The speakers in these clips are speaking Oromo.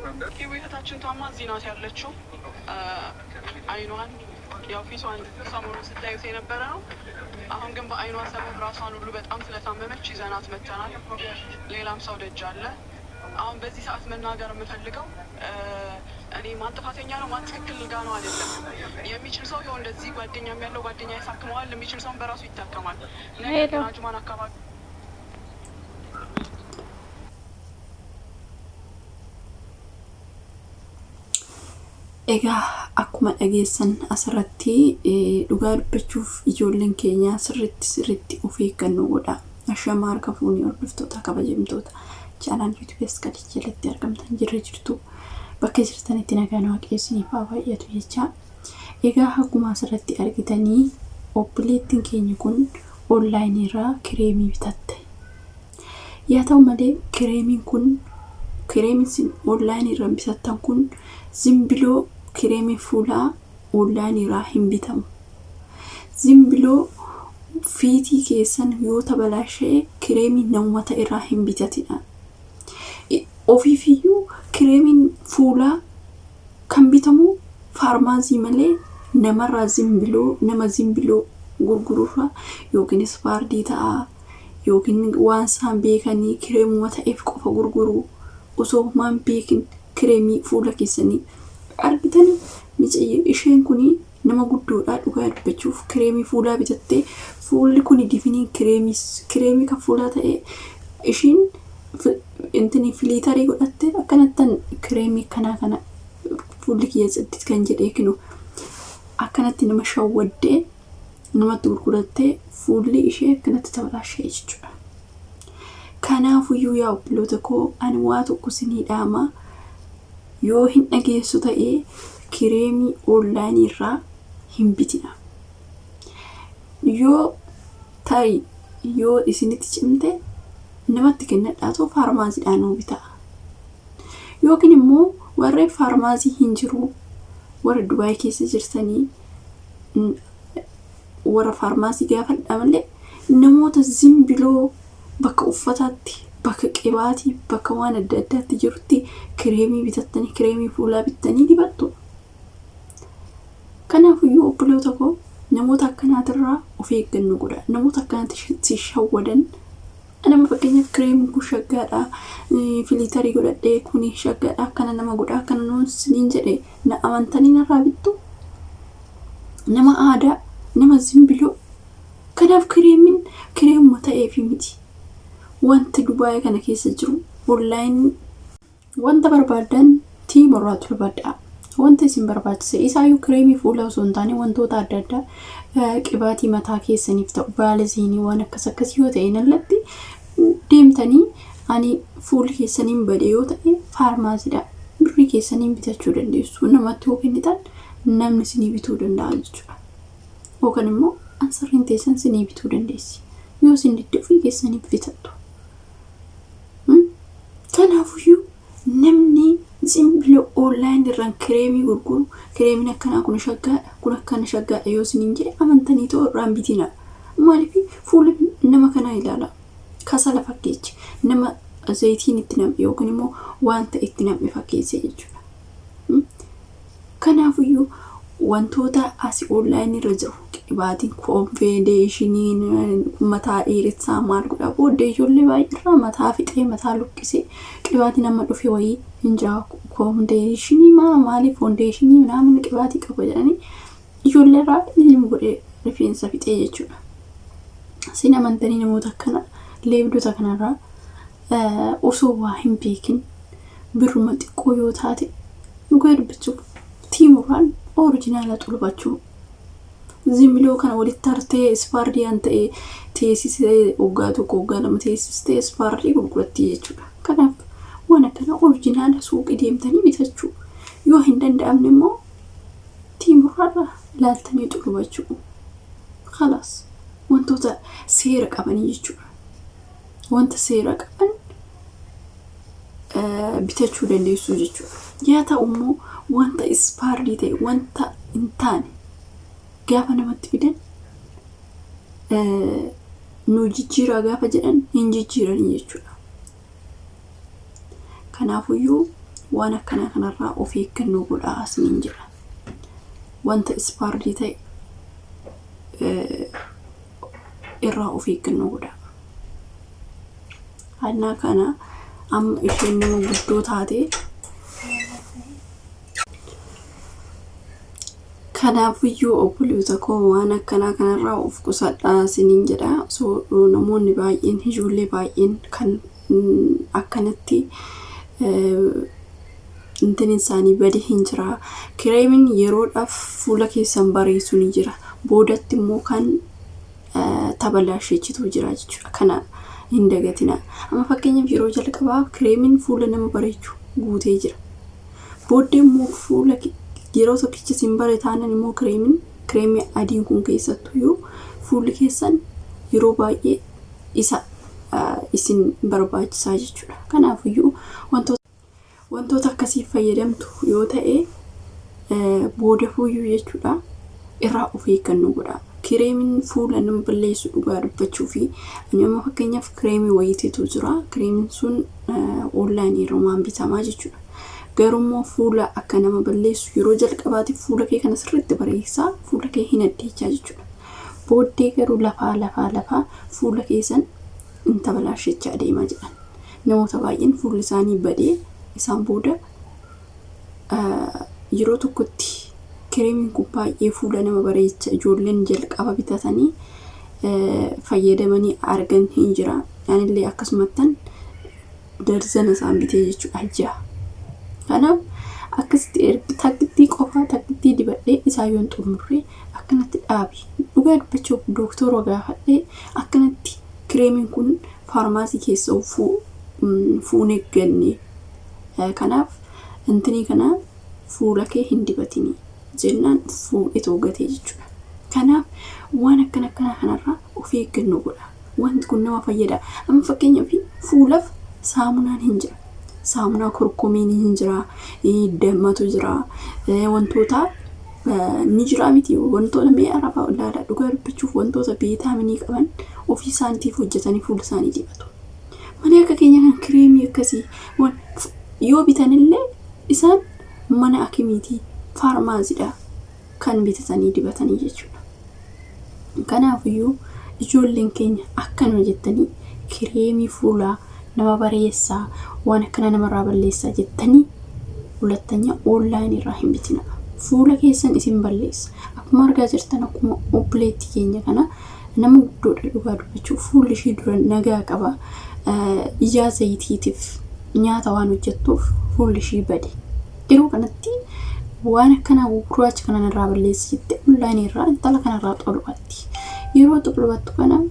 እህታችን ታማ እዚህ ናት ያለችው። አይኗን ያው ፊቷን ሰሞኑን ስታዩት የነበረ ነው። አሁን ግን በአይኗ ሰበብ ራሷን ሁሉ በጣም ስለታመመች ይዘናት መተናል። ሌላም ሰው ደጅ አለ። አሁን በዚህ ሰዓት መናገር የምፈልገው እኔ ማን ጥፋተኛ ነው ማን ትክክል ጋ ነው አይደለም። የሚችል ሰው ይኸው እንደዚህ ጓደኛም ያለው ጓደኛ ያሳክመዋል። የሚችል ሰውን በራሱ ይታከማል። ነገር ግን አጅማን አካባቢ Egaa akkuma dhageessan asirratti dhugaa dubbachuuf ijoolleen keenya sirriitti sirriitti of eeggannoo godha. Ashamaa harka fuunee hordoftoota kabajamtoota chaanaal yuutuubii as gadi jalatti argamtan jirra jirtu bakka jirtanitti nagaan waaqayyo isiniif haa baay'atu jecha. Egaa akkuma asirratti argitanii obboleettiin keenya kun onlaayinii irraa kireemii bitatte. Yaa ta'u malee kireemiin kun kireemiin isin onlaayinii irraa bitattan kun zimbiloo kireemii fuulaa onlaayinii irraa hin bitamu. Zimbiloo fiitii keessan yoo tabalaashee kireemii namoota irraa hin bitatina. Ofiifiyyuu kireemiin fuulaa kan bitamu faarmaasii malee namarraa zimbiloo nama zimbiloo gurgururraa yookiin ispaardii ta'a yookiin waan isaan beekanii kireemuma ta'eef qofa gurguru osoo homaa hin beekin kireemii fuula keessanii argitanii miciyyi isheen kun nama guddoodha dhugaa dubbachuuf kireemii fuulaa bitattee fuulli kun difiniin kireemii kireemii kan fuulaa ta'e ishiin intini filiitarii godhatte akkanattan kireemii kanaa kana fuulli kiyya tsiddit kan jedhee kinu akkanatti nama shawwaddee namatti gurgurattee fuulli ishee akkanatti tabalaashee jechuudha. Kanaafuyyuu yaa obboloota koo ani waa tokko isinii dhaama yoo hin dhageessu ta'ee kireemii onlaayinii irraa hin bitina. Yoo tarii yoo isinitti cimte namatti kennadhaatoo faarmaaziidhaan nuu bitaa. Yookiin immoo warreen faarmaazii hin jiru warra Dubaay keessa jirtanii warra faarmaasii gaafadhaa malee namoota zimbiloo bakka uffataatti bakka qibaatii bakka waan adda addaatti jirutti kireemii bitattanii kireemii fuulaa bittanii dibattu. Kanaafiyyuu obboloota koo namoota akkanaatirraa of eeggannoo godha. Namoota akkanaatti si shawwadan nama fakkeenyaaf kireemiin kun shaggaadha filiitarii godhadhee kuni shaggaadha akkana nama godha akkana nuun siniin jedhe na amantanii narraa bittu nama aadaa nama zimbiloo kanaaf kireemiin kireemuma ta'eefi miti wanta Dubaay kana keessa jiru onlaayinii wanta barbaadan tiimorraa tolfadhaa. Wanta isin barbaachise isaayyuu kireemii fuulaa osoo hin taane wantoota adda addaa qibaatii mataa keessaniif ta'u baalaziinii waan akkas akkasii yoo ta'e alatti deemtanii ani fuulli keessaniin bade yoo ta'e faarmaasiidha. Birrii keessaniin bitachuu dandeessu. Namatti yoo kennitan namni isinii bituu danda'a jechuudha. Yookaan immoo ansarriin teessan isinii bituu dandeessi. Yoo isin didde ofii keessaniif bitattu. Kanaafuyyuu namni simbila online irraan kireemii gurguru kireemiin akkanaa kun shaggaadha kun akkana shaggaadha yoo isiniin jedhe amantanii ta'u irraan bitina. Maaliif fuula nama kanaa ilaala. Kasala fakkeechi nama zayitiin itti nam'e yookiin immoo wanta itti nam'e fakkeesse jechuudha. Kanaafuyyuu wantoota asi online irra jiru qibaatiin koonfeedeeshiniin mataa dheeressaa maal godha booddee ijoollee baay'eerraa mataa fixee mataa luqqisee qibaatiin amma dhufe wayii hin jira koonfeedeeshinii maa maalii foondeeshinii minaamin qibaatii qaba jedhanii ijoollee irraa ilmi godhee rifeensa fixee jechuudha. Sin amantanii namoota akkana leebdota kanarraa osoo waa hin beekin birruma xiqqoo yoo taate dhugaa dubbachuuf tiimurraan orijinaala xulbachuu zimbiloo kana walitti hartee ispaardiyaan ta'e teessisee waggaa tokko waggaa lama teessistee ispaardii gurguratti jechuudha. Kanaaf waan akkana orijinaala suuqii deemtanii bitachuu yoo hin danda'amne immoo tiimurraarra ilaaltanii xulbachuu. Khalaas wantoota seera qabanii jechuudha. Wanta seera qaban bitachuu dandeessu jechuudha. Yaa ta'u immoo wanta ispaardii ta'e wanta hin taane gaafa namatti fidan nu jijjiiraa gaafa jedhan hin jijjiiranii jechuudha. Kanaafuyyuu Waan akkanaa kanarraa of eeggannoo godhaa isiniin jedha. Wanta ispaardii ta'e irraa of eeggannoo godhaa. Annaa kana amma isheen nama guddoo taate. Kanaafiyyuu obboleessa koo, waan akkanaa kanarraa of qusadhaa isiniin jedha. So namoonni baay'een, ijoollee baay'een kan akkanatti intin isaanii bade hin jira. Kireemiin yeroodhaaf fuula keessan bareessu ni jira. Boodatti immoo kan tabalaasheechitu jira jechuudha. Kana hin dagatina. Amma fakkeenyaaf yeroo jalqabaa kireemiin fuula nama bareechu guutee jira. Booddee immoo fuula yeroo tokkicha isin bare taanan immoo kireemii adiin kun keessattuyyuu fuulli keessan yeroo baay'ee isa isin barbaachisaa jechuudha. Kanaafiyyuu wantoota akkasii fayyadamtu yoo ta'e, booda fuuyyuu jechuudha, irraa of eeggannoo godhaa. Kireemiin fuula nama balleessu, dhugaa dubbachuu fi ani amma fakkeenyaaf kireemii wayiitiitu jira. Kireemiin sun onlaayinii irrumaan bitamaa jechuudha. Garuu fuula akka nama balleessu, yeroo jalqabaatiif fuula kee kana sirriitti bareessaa, fuula kee hin addeechaa jechuudha. Booddee garuu lafaa lafaa lafaa fuula keessan in tabalaashechaa adeemaa jedhan. Namoota baay'een fuulli isaanii badee isaan booda yeroo tokkotti kireemiin kun baay'ee fuula nama bareecha, ijoolleen jalqaba bitatanii fayyadamanii argan hin jira. Anillee akkasumattan darzana isaan bitee jechuudha, 6. Kanaaf akkasitti takkittii qofaa, takkittii dibadhee isaa yoon xumurree akkanatti dhaabi. Dhugaa dubbachuuf dooktora gaafadhee, akkanatti kireemiin kun faarmaasii keessa fuunee ganne. Kanaaf intinii kana fuula kee hin dibatinii jennaan fuudhee gatee jechuudha. Kanaaf waan akkana akkanaa kanarraa of eeggannoo godha. Wanti kun nama fayyada. Amma fakkeenyaaf fuulaaf saamunaan hin jira. Saamunaa korkomiin hin jira. Dammatu jira. Wantoota ni jira miti, wantoota mi'a arabaa ilaalaa, dhugaa dubbachuuf wantoota viitaaminii qaban ofii isaaniitiif hojjetanii fuula isaanii dibatu. Malee akka keenya kan kireemii akkasii yoo bitanillee isaan mana akimiitii, faarmaaziidha kan bitatanii dibatanii jechuudha. Kanaafiyyuu ijoolleen keenya akkanuma jettanii kireemii fuulaa nama bareessaa, waan akkana namarraa balleessaa jettanii hulattanyaa onlaayinii irraa hin bitina. Fuula keessan isin balleessa. Akkuma argaa jirtan, akkuma obboleettii keenya kana, nama guddoodha, dhugaa dubbachuuf fuulli ishii dura nagaa qaba. Ijaa zayitiitiif nyaata waan hojjettuuf fuulli ishii bade. Yeroo kanatti waan akkanaa gurraacha kana narraa balleessa jettee onlaayinii irraa intala kanarraa xolbatti. Yeroo xolbattu kana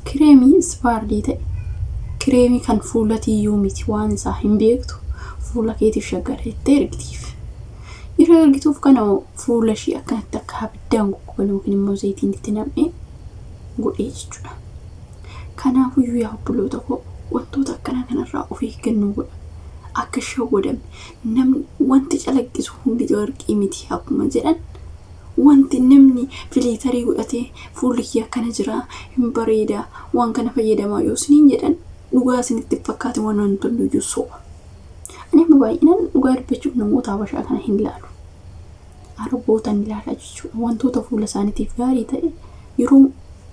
kireemii ispaardii ta'e, kireemii kan fuula tiyyuu miti, waan isaa hin beektu, fuula keetiif shaggara jettee ergitiif. Yeroo ergituuf kana fuula ishii akkanatti akka abiddaan gugguban yookiin immoo zayitiin itti nam'ee godhee jechuudha. Kanaafuyyuu yaa obboloota koo, wantoota akkanaa kanarraa of eeggannoo godha. Akka shawwadamne, namni wanti calaqqisu hundi warqii miti akkuma jedhan, wanti namni filter godhatee fuulli kiyya akkana jira, hin bareeda, waan kana fayyadamaa yoo isiniin jedhan, dhugaa isinitti fakkaate, waan wantoonni iyyuu soba. Ani amma baay'inaan, dhugaa dubbachuuf, namoota habashaa kana hin ilaalu. Araboota ni ilaala jechuudha. Wantoota fuula isaaniitiif gaarii ta'e yeroo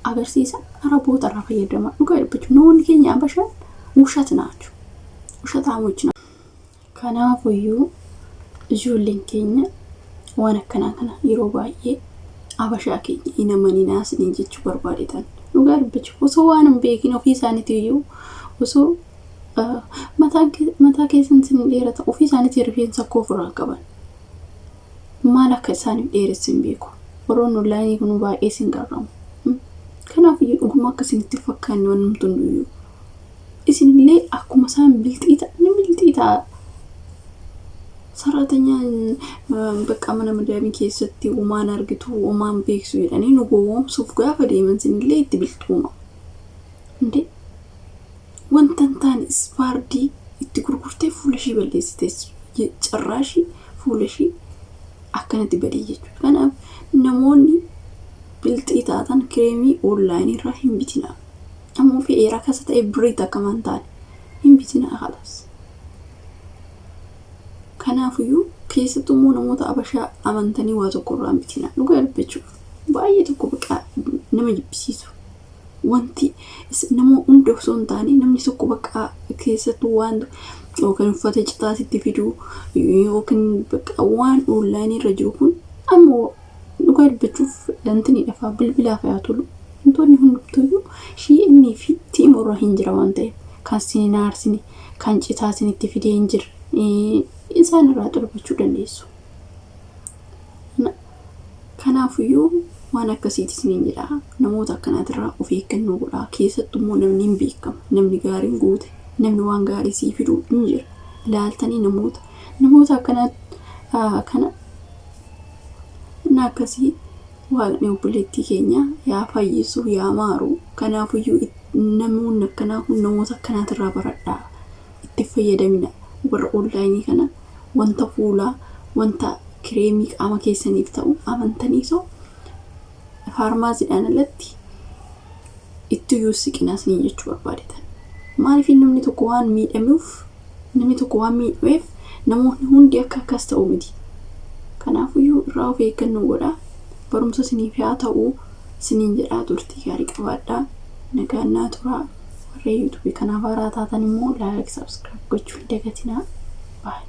agarsiisan araboota irraa fayyadamaa. Dhugaa dubbachuuf namoonni keenya habashaan ውሸት ናቸው። ውሸታሞች ናቸው። Kanaafuyyuu ijoolleen keenya waan akkanaa kana yeroo baay'ee habashaa keenya hin amaninaa isiniin jechuu barbaadetan. Dhugaa dubbachuuf osoo waan hin beekin ofii isaaniitii iyyuu osoo mataa keessan isin dheerata, ofii isaaniitii rifeensa akkoo ofirraa qaban. Maal akka isaaniif dheeressu hin beeku. Warroonni onlaayinii kun baay'ee isin garramu. Kanaaf iyyuu dhuguma akka isinitti fakkaanne waan namtu hunduyyuu. Isinillee akkuma isaan bilxii ta'an bilxii ta'a. Sarratanyaan bakka mana madaamii keessatti homaan argitu, homaan beeksu jedhanii nu gowwoomsuuf gaafa deeman isinillee itti bilxuuma. Indee wanta hin taane ispaardii itti gurgurtee fuula ishii balleessite, carraashii fuula ishii akkanatti badee jechuudha. Kanaaf namoonni bilxii taatan kireemii onlaayinii irraa hin bitinaa. Ammoo fe'ee rakasa ta'e birrii takka maan taane hin bitinaa, خلاص. Kanaafiyyuu keessattuu immoo namoota Abashaa amantanii waa tokko irraa hin bitinaa. Dhugaa dubbachuuf baay'ee tokko bakka nama jibbisiisu. Wanti nama hunda osoo hin taane namni tokko bakka keessattuu waan yookiin uffata citaa sitti fiduu yookiin bakka waan onlaayinii irra jiru kun ammoo dhugaa dubbachuuf lantini dhafaa bilbilaaf haa tolu. Wantoonni hundumtuyyuu Shein fi Temu irra hin jira waan ta'eef kan isin hin aarsine kan citaa isinitti fidee hin jirre isaan irraa xulbachuu dandeessu. Kanaafiyyuu waan akkasiiti isiniin jedha. Namoota akkanaatirraa of eeggannoo godhaa. Keessattuu immoo namni hin beekama. Namni gaariin guute, namni waan gaarii sii fidu hin jira. Ilaaltanii namoota akkanaa kana inni akkasii Waaqni obboleettii keenya yaa fayyisu, yaa maaru. Kanaafiyyuu namoonni akkanaa kun namoota akkanaatirraa baradhaa. Itti fayyadamina. Warra onlaayinii kana wanta fuulaa, wanta kireemii qaama keessaniif ta'u amantanii soo faarmaasiidhaan alatti itti iyyuu siqinaa isiniin jechuu barbaadetan. Maaliif namni tokko waan miidhamuuf, namni tokko waan miidhameef namoonni hundi akka akkas ta'u miti. Kanaafiyyuu irraa of eeggannoo godhaa. Barumsa isiniif haa ta'u isiniin jedhaa, turtii gaarii qabaadhaa. Nagaan naa turaa. Warreen YouTubeii kanaaf haaraa taatan immoo like, subscribe gochuu hin dagatinaa. Baay'ee.